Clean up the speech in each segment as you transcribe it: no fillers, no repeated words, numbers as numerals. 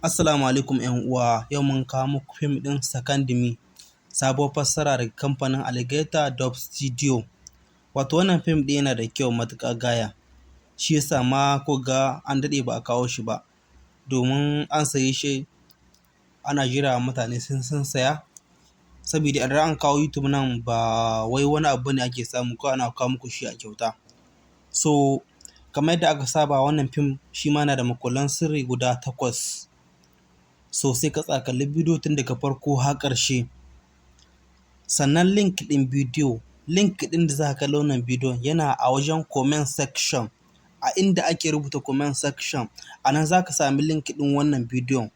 Assalamu alaikum ‘yan uwa, yau mun kawo muku fim ɗin Sakandami, sabuwar fassara daga kamfanin Alligator Dub Studio. Wato wannan fim ɗin yana da kyau matuƙa gaya, shi yasa ma kuka ga an daɗe ba a kawo shi ba, domin an saye shi ana jira mutane sun saya. Saboda idan an kawo YouTube nan ba wai wani abu ne ake samu, kawai ana kawo muku shi a kyauta. So kamar yadda aka saba, wannan fim shi ma yana da makullan sirri guda 8. So sai ka tsaya kalli bidiyo tun daga farko har ƙarshe. Sannan link ɗin bidiyo, link ɗin da za ka kalli wannan bidiyon yana a wajen comment section. A inda ake rubuta comment section, a nan za ka sami link ɗin wannan bidiyon.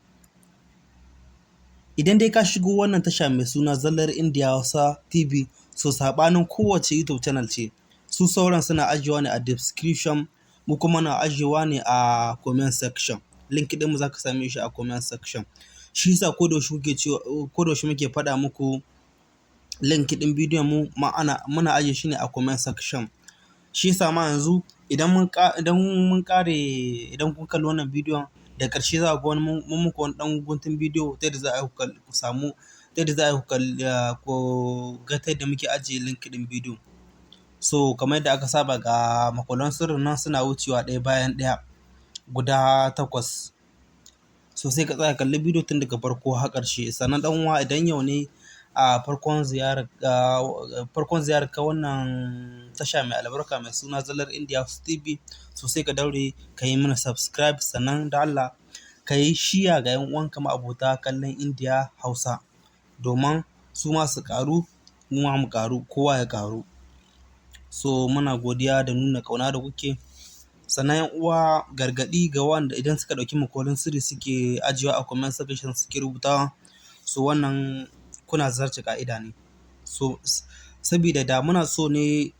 Idan dai ka shigo wannan tasha mai suna Zallar Indiya Hausa TV, so saɓanin kowace YouTube channel ce, su sauran suna ajiyewa ne a description, mu kuma na ajiyewa ne a comment section. Link ɗinmu za ka same shi a comment section. Shi yasa ko da yaushe kuke cewa, ko da yaushe muke faɗa muku link ɗin bidiyon mu ma'ana muna ajiye shi ne a comment section. Shi yasa ma yanzu idan mun ƙare, idan kun kalli wannan bidiyon da ƙarshe, za ku ga wani mun muku wani ɗan guntun bidiyo ta yadda za a ku samu, ta yadda za a ku ga ta yadda muke ajiye link ɗin bidiyo. So kamar yadda aka saba, ga makullan sirrin nan suna wucewa ɗaya bayan ɗaya guda 8. So sai ka tsaya kalli bidiyo tun daga farko har ƙarshe. Sannan ɗan uwa, idan yau ne a farkon ziyarar ka wannan tasha mai albarka mai suna Zallar Indiya Hausa TV, so sai ka daure ka yi mana subscribe, sannan da Allah ka yi share ga 'yan uwanka ma'abota kallon Indiya Hausa, domin su ma su ƙaru, mu ma mu ƙaru, kowa ya ƙaru. So muna godiya da nuna ƙauna da kuke. Sannan 'yan uwa, gargaɗi ga wanda idan suka ɗauki makullan sirri suke ajiyewa a comment section suke rubutawa, so wannan kuna zarce ƙa'ida ne. So sabida da muna so ne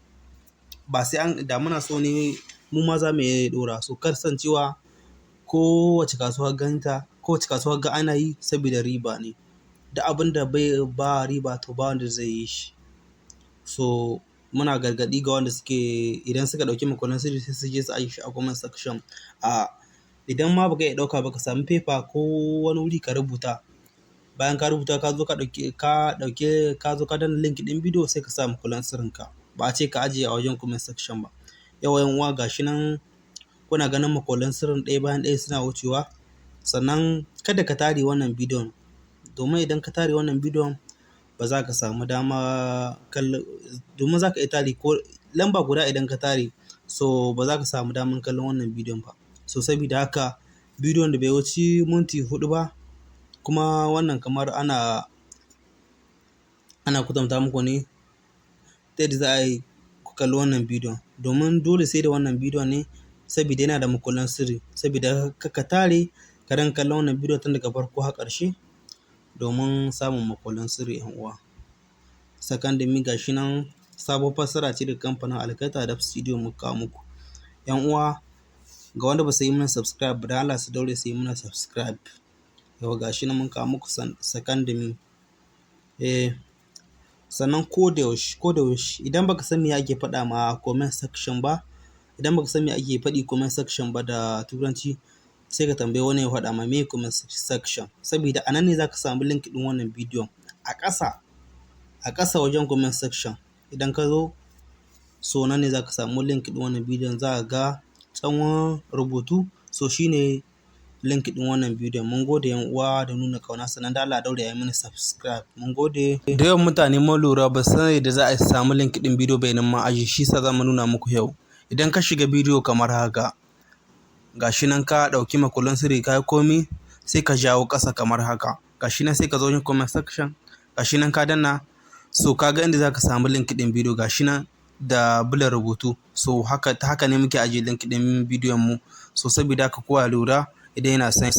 ba sai an da muna so ne mu ma za mu iya ɗora. So kasancewa kowace kasuwa ganta, kowace kasuwa ga ana yi saboda riba ne. Da abun da bai ba riba, to ba wanda zai yi shi. So muna gargaɗi ga wanda suke idan suka ɗauki makullan sirri sai su je su ajiye shi a comment section. A idan ma baka iya ɗauka ba, ka sami paper ko wani wuri ka rubuta. Bayan ka rubuta, ka zo ka ɗauke ka ɗauke ka zo ka danna link ɗin bidiyo, sai ka sa makullan sirrinka. Ba a ce ka ajiye a wajen comment section ba. Yauwa 'yan uwa, ga shi nan kuna ganin makullan sirrin ɗaya bayan ɗaya suna wucewa. Sannan kada ka tare wannan bidiyon, domin idan ka tare wannan bidiyon ba za ka samu dama kallo, domin za ka iya tare ko lamba guda idan ka tare, so ba za ka samu damar kallon wannan bidiyon ba. So sabida haka bidiyon da bai wuci minti 4 ba, kuma wannan kamar ana kwatanta muku ne ta yadda za a yi ku kalli wannan bidiyon. Domin dole sai da wannan bidiyon ne, saboda yana da makullan sirri. Saboda haka ka tare, ka dinga kallon wannan bidiyon tun daga farko har ƙarshe domin samun makullan sirri, 'yan uwa. Sakandami ga shi nan, sabuwar fassara ce daga kamfanin Algaita Dub Studio muka kawo muku. 'Yan uwa, ga wanda ba su yi mana subscribe ba, dan Allah su daure su yi mana subscribe. Yau ga shi nan mun kawo muku Sakandami. Eh, sannan ko da yaushe idan baka san me ake faɗa ma comment section ba, idan baka san me ake faɗi comment section ba da Turanci, sai ka tambayi wani ya faɗa ma me comment section. Saboda a nan ne za ka samu link ɗin wannan bidiyon. A ƙasa wajen comment section idan ka zo, so nan ne za ka samu link ɗin wannan bidiyon, za ka ga tsawon rubutu, so shi ne link ɗin wannan bidiyon. Mun gode, 'yan uwa, da nuna ƙauna, sannan da Allah a daure a yi mana subscribe. Mun gode. Da yawan mutane mun lura ba su san yadda za a samu link ɗin bidiyo ba idan mun ajiye, shi yasa za mu nuna muku yau. Idan ka shiga bidiyo kamar haka, ga shi nan ka ɗauki makullan sirri, ka yi komi, sai ka jawo ƙasa kamar haka. Ga shi nan, sai ka zo wajen comment section, ga shi nan ka danna, so ka ga inda za ka samu link ɗin bidiyo, ga shi nan da bulan rubutu. So haka ta haka ne muke ajiye link ɗin bidiyon mu. So saboda haka kowa ya lura idan yana son